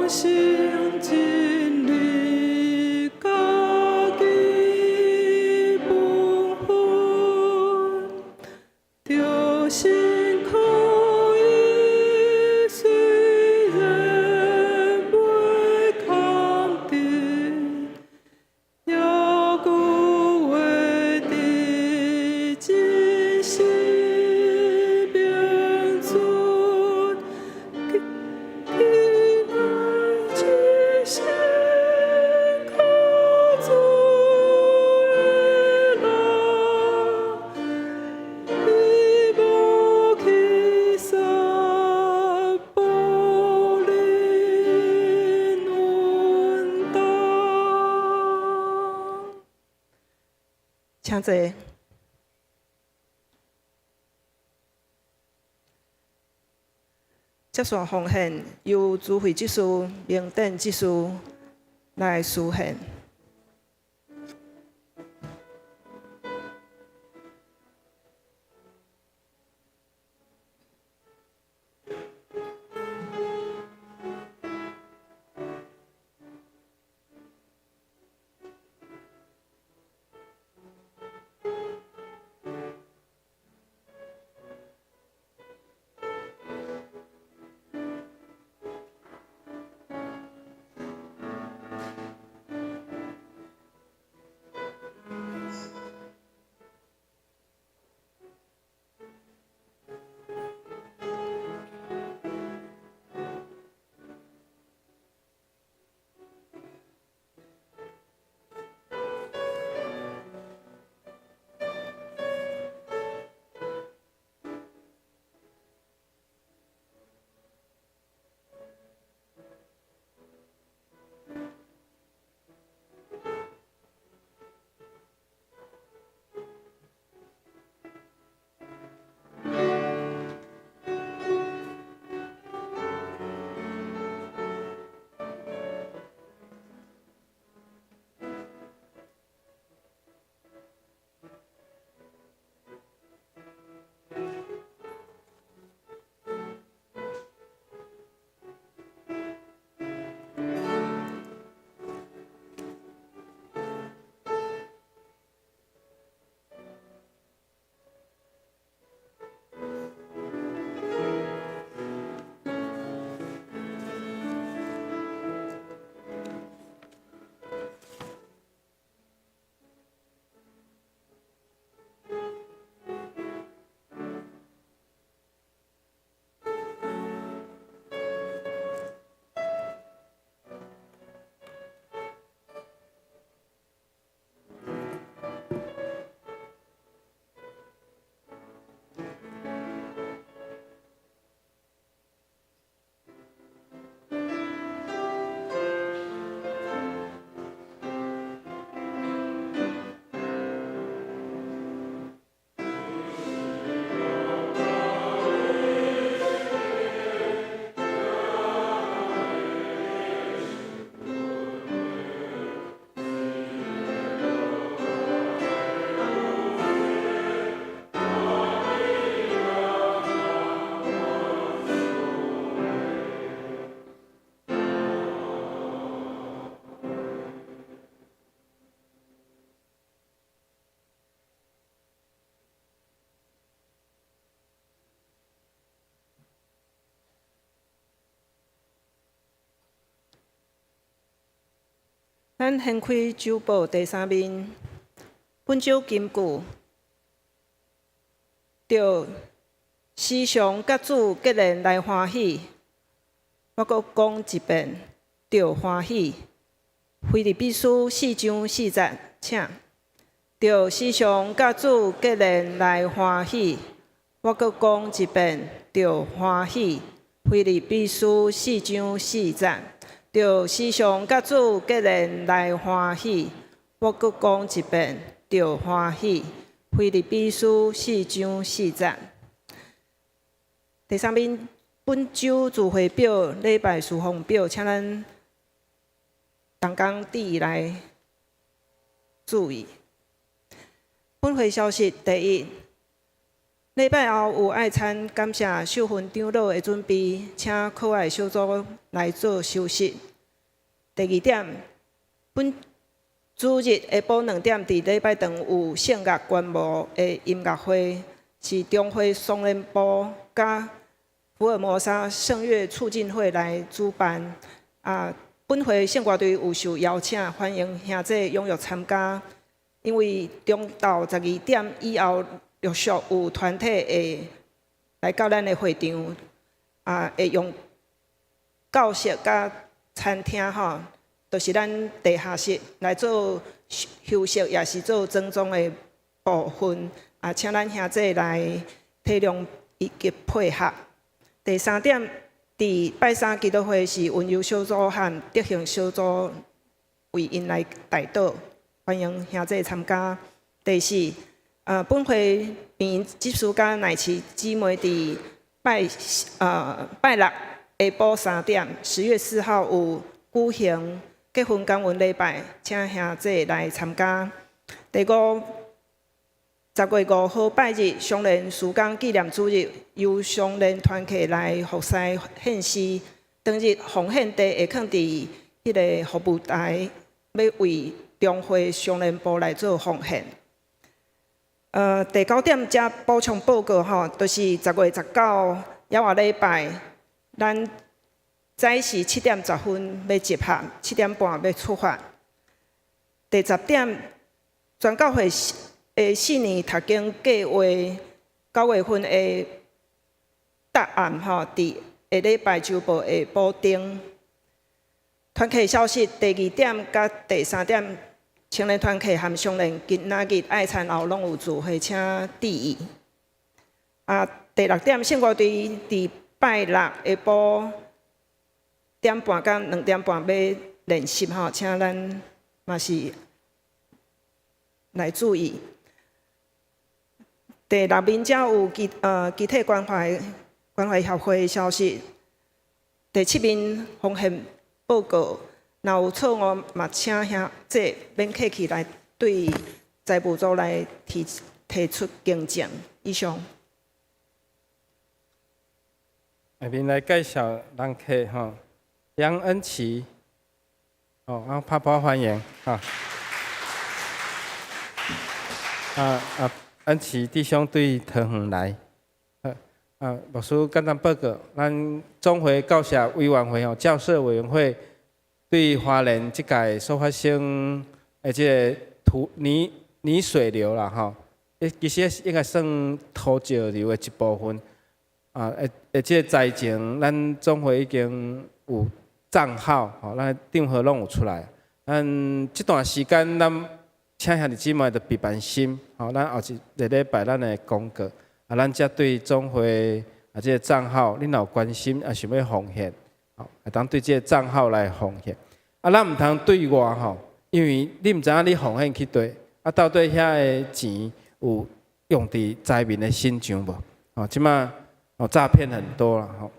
Speaker 3: 信真理，家己本分，著信靠伊，雖然袂看見，猶閣活佇真實名尊，起來一心靠主的人，伊無去殺，無恁穩當。
Speaker 2: 請坐。接續奉獻由主會執事、明典執事來書獻。咱掀開周報第三面，本周金句，著時常佮主結連來歡喜。我閣講一遍，著歡喜。腓立比書四章四節，請。著時常佮主結連來歡喜。我閣講一遍，著歡喜。腓立比書四章四節。著時常佮主結連來歡喜，我閣講一遍，著歡喜。腓立比書四章四節。第三面，本週聚會表、禮拜事奉表，請咱同工注意來注意。本會消息第一，禮拜後有愛餐，感謝秀芬長老的準備，請可愛小組來做收拾。第二點，本主日下晡2點，佇禮拜堂有聖樂觀摩的音樂會，是中會雙聯部佮福爾摩沙聖樂促進會來主辦。啊，本會聖歌隊有受邀請，歡迎兄弟踴躍參加。因為中晝12點以後，陸續有團體會來到咱的會場，啊，會用教室佮餐廳吼，就是咱地下室來做休息，也是做裝裝的部分。啊，請咱兄弟來體諒以及配合。第三點，佇拜三祈禱會是溫柔小組和德行小組為𪜶來代禱，歡迎兄弟參加。第四，本會病院執事佮乃慈姊妹佇拜六下晡3點，10月4號有舉行結婚感恩禮拜，請兄弟來參加。第五，10月5號拜日，雙連事工紀念主日，由雙連團契來服侍獻詩。當日奉獻袋會囥佇彼个服務台，欲為中會雙連部來做奉獻。第九點才補充報告吼，就是10月19猶活禮拜，咱早時7點10分欲集合，7點半欲出發。第十點，全教會的四年讀經計劃9月份的答案吼，佇下禮拜週報會補登。團契消息，第二點佮第三點，青年團契和雙連今仔日愛餐後攏有聚會，請注意。啊，第六點，聖歌隊佇拜六下晡點半到2點半欲練習吼，請咱嘛是來注意。第六面才有肢體關懷協會的消息。第七面奉獻報告，若有錯誤嘛，請兄弟免客氣來對財務組來提出更正。以上。
Speaker 1: 下面來介紹人客吼，楊恩琪，哦，啊，拍拍歡迎，哈。啊啊，恩琪弟兄對桃園來，啊，牧師簡單報告，咱總會教社委員會吼，教社委員會對花蓮這屆所發生的這个土泥水流啦，吼，其實應該算土石流的一部分。啊，這个災情，咱總會已經有帳號，吼，咱帳號攏有出來。咱這段時間，咱請兄弟姊妹著備辦心，吼，咱後一個禮拜咱會公告，啊，咱才對總會啊這个帳號，你若有關心啊，想欲奉獻，吼，會當對這个帳號來奉獻。啊，咱毋通對外吼，因為你毋知影你奉獻去佗，啊，到底遐个錢有用佇災民的身上無？吼，這馬哦詐騙很多啦，吼。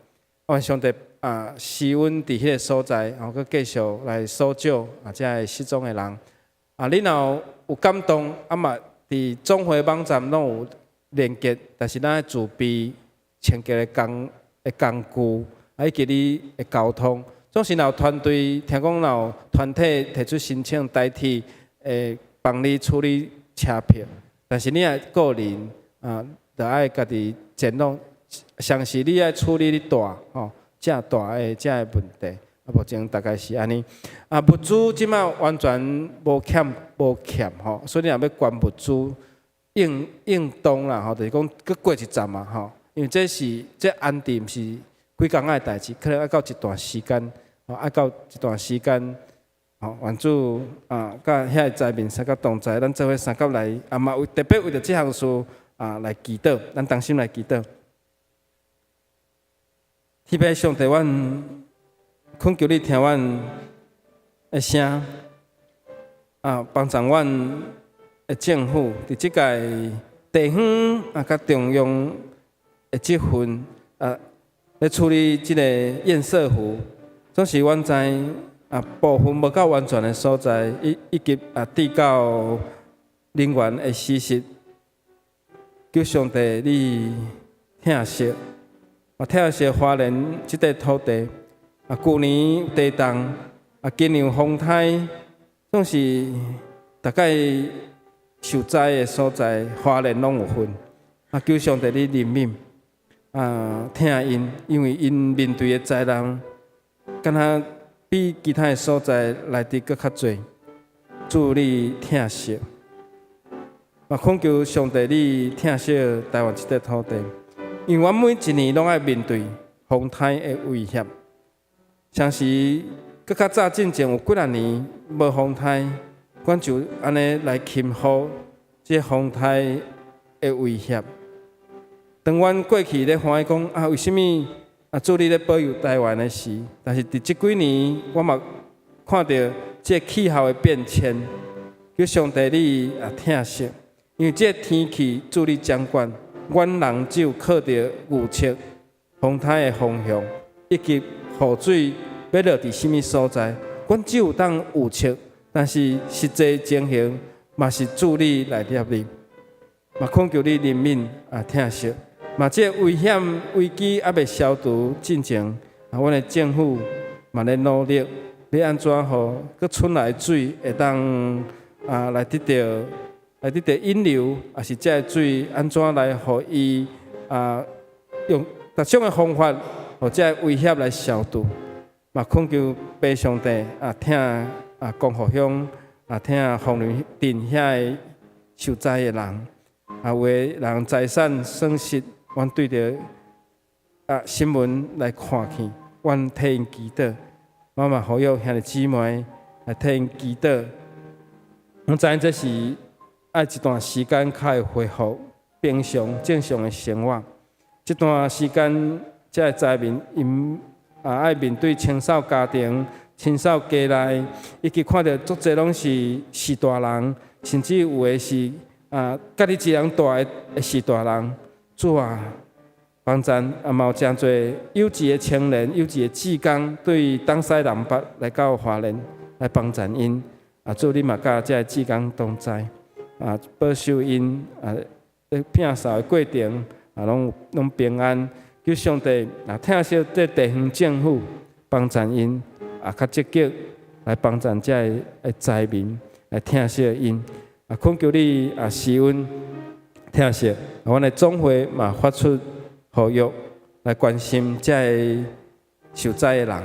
Speaker 1: 願上帝啊，施恩佇彼个所在，吼，閣繼續來搜救啊，遮个失蹤的人。啊，你若有感動，啊嘛，佇總會網站攏有連結，但是咱愛自備清潔的工具，啊，以及你的交通。總是若有團隊，聽講若有團體提出申請代替，會幫你處理車票。但是你若個人啊，著愛家己前往，上是你愛處理你帶吼，遮帶的遮个問題。啊，目前大概是按呢。啊，物資這馬完全無欠吼，所以你若欲捐物資，應當啦吼，就是講閣過一陣嘛吼，因為這是這安置毋是幾工仔的代誌，可能愛到一段時間，吼，愛到一段時間，吼，願主啊，佮遐个災民相佮同在，咱做伙相佮來，啊嘛為特別為著這項事啊來祈禱，咱同心來祈禱。天父上帝，阮懇求你聽阮的聲，啊，幫助阮的政府佇這屆地方啊，佮中央的這份啊，咧處理這个堰塞湖，總是阮知啊，部分無夠完全的所在，以及啊，至到人員的死失，求上帝你疼惜，啊疼惜花蓮這塊土地。啊，舊年有地動，啊今年有風颱，總是逐擺受災的所在，花蓮攏有份。啊，求上帝你憐憫，啊疼𪜶，因為𪜶面對的災難，敢若比其他的所在來得閣較濟。主你疼惜，嘛懇求上帝你疼惜台灣這塊土地，因為阮每一年攏愛面對風颱的威脅。像是閣較早進前有幾若年無風颱，阮就按呢來輕忽這風颱的威脅。當阮過去咧歡喜講啊，為啥物啊主你咧保佑台灣的時，但是佇這幾年，我嘛看著這氣候的變遷，求上帝你也疼惜，因為這天氣主你掌管，阮人只有靠著預測風颱的方向，以及雨水欲落佇啥物所在，阮只有當預測，但是實際情形嘛是主你來捏你，嘛懇求你憐憫啊疼惜，嘛這危險危機猶未消除進前，啊，阮的政府嘛咧努力，欲按怎予閣村內水會當啊來得著引流，抑是這个水按怎來予伊啊用各種的方法，予這个威脅來消除。嘛懇求父上帝啊，疼啊光復鄉啊，疼鳳林鎮遐个受災的人，啊有的人財產損失，阮對著啊新聞來看見，阮替𪜶祈禱，我嘛呼籲兄弟姊妹來替𪜶祈禱。阮知影這是愛一段時間較會恢復平常正常的生活。這段時間，這个災民𪜶啊愛面對清掃家庭、清掃家內，以及看著足濟攏是序大人，甚至有的是啊，佮你一樣大的序大人。主啊，幫贊啊，嘛有誠濟有志的青年、有志的志工，對東西南北來到花蓮來幫贊𪜶。啊，主你嘛佮這个志工同在，啊，保守𪜶啊，咧摒掃的過程啊，攏平安。求上帝啊，疼惜這地方政府，幫贊𪜶啊，較積極來幫贊這个災民，來疼惜𪜶。啊，懇求你啊，施恩疼惜，阮的總會嘛發出呼籲，來關心這个受災的人。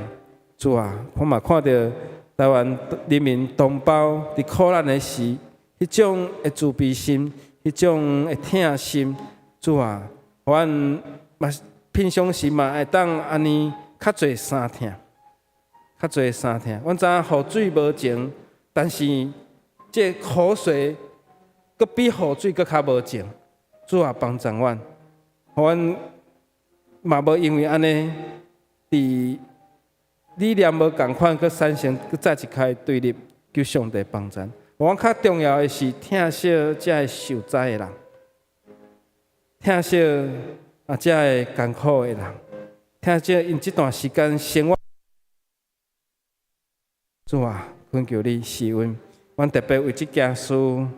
Speaker 1: 主啊，我嘛看著台灣人民同胞佇苦難的時，彼種的慈悲心，彼種的疼心，主啊，阮嘛平常時嘛會當按呢較濟相疼，較濟相疼。阮知影雨水無情，但是這苦水閣比雨水閣較無情。主啊，幫助阮，予阮嘛無因為按呢，佇理念無仝款，閣產生閣再一擺對立，求上帝幫助。阮較重要的是疼惜這个受災的人，疼惜啊這个艱苦的人，疼惜𪜶這段時間生活。主啊，懇求你施恩，阮特別為這件事，佇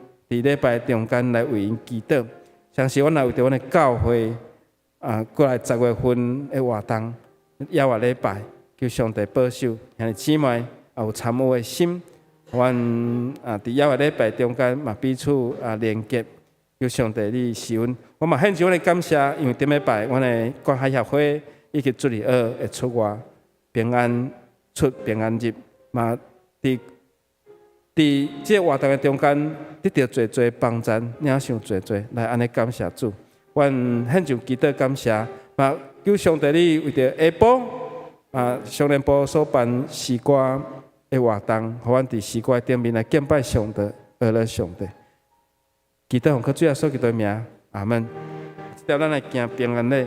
Speaker 1: 禮拜中間來為𪜶祈禱。相信阮也為著阮的教會啊，過來10月份的活動，猶活禮拜，求上帝保守兄弟姊妹也有參與的心。阮啊，佇猶活禮拜中間嘛彼此啊連結，求上帝你施恩。我嘛獻上阮的感謝，因為頂禮拜阮的關懷協會以及主日學會出外平安出平安入，嘛佇這個活動的中間得著濟濟幫贊，領受濟濟，來按呢感謝主。阮獻上祈禱感謝，嘛求上帝你為著下晡啊少年部所辦詩歌的活動，予阮佇詩歌頂面來敬拜上帝，學了上帝。祈禱奉靠主耶穌基督的名，阿門。這條咱來行平安禮。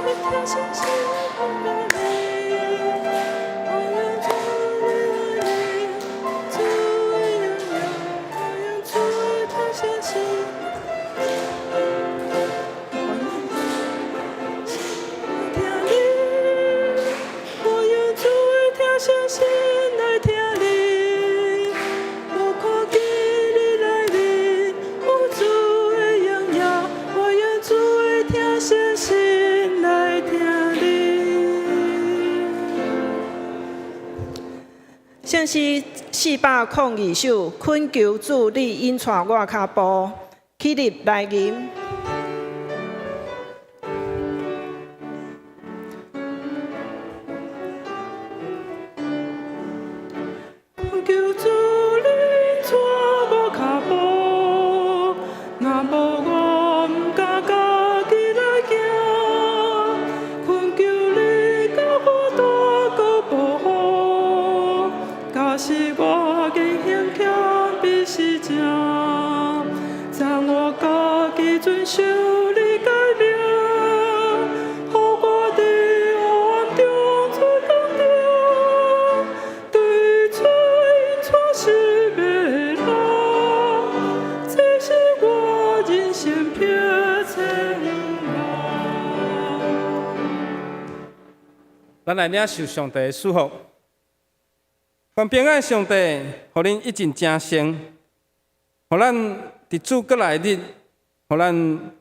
Speaker 3: 的疼惜心來聽你，我用主的愛你，主的榮耀，我用主的疼惜心。我用聽你，我用主的疼惜心來聽你。我看見你內面有主的榮耀，我用主的疼惜心來聽你。
Speaker 2: 聖詩402首，懇求主你引帶我跤步，起立來吟。
Speaker 3: 懇求主你引帶我跤步，若無我毋敢家己來行。懇求你共我大個保護，假使我言行欠比是正，讚我家己遵守你誡命，予我佇黑暗中做光照，對出引帶失迷人，這是我人生撇清路。
Speaker 1: 咱來領受上帝的祝福。願平安上帝，予恁一盡成聖，予咱佇主閣來日，予咱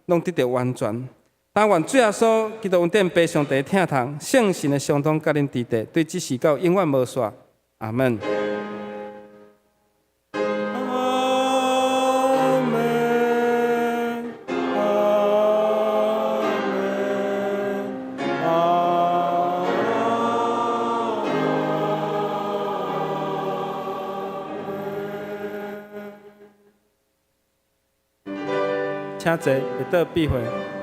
Speaker 1: 攏得著完全。但願主耶穌基督恩典、父上帝的疼痛、聖神的相通，佮恁佇佇，對這時到永遠無煞。阿門。
Speaker 3: 阿門，阿門，阿門。
Speaker 1: 請坐，會當閉會。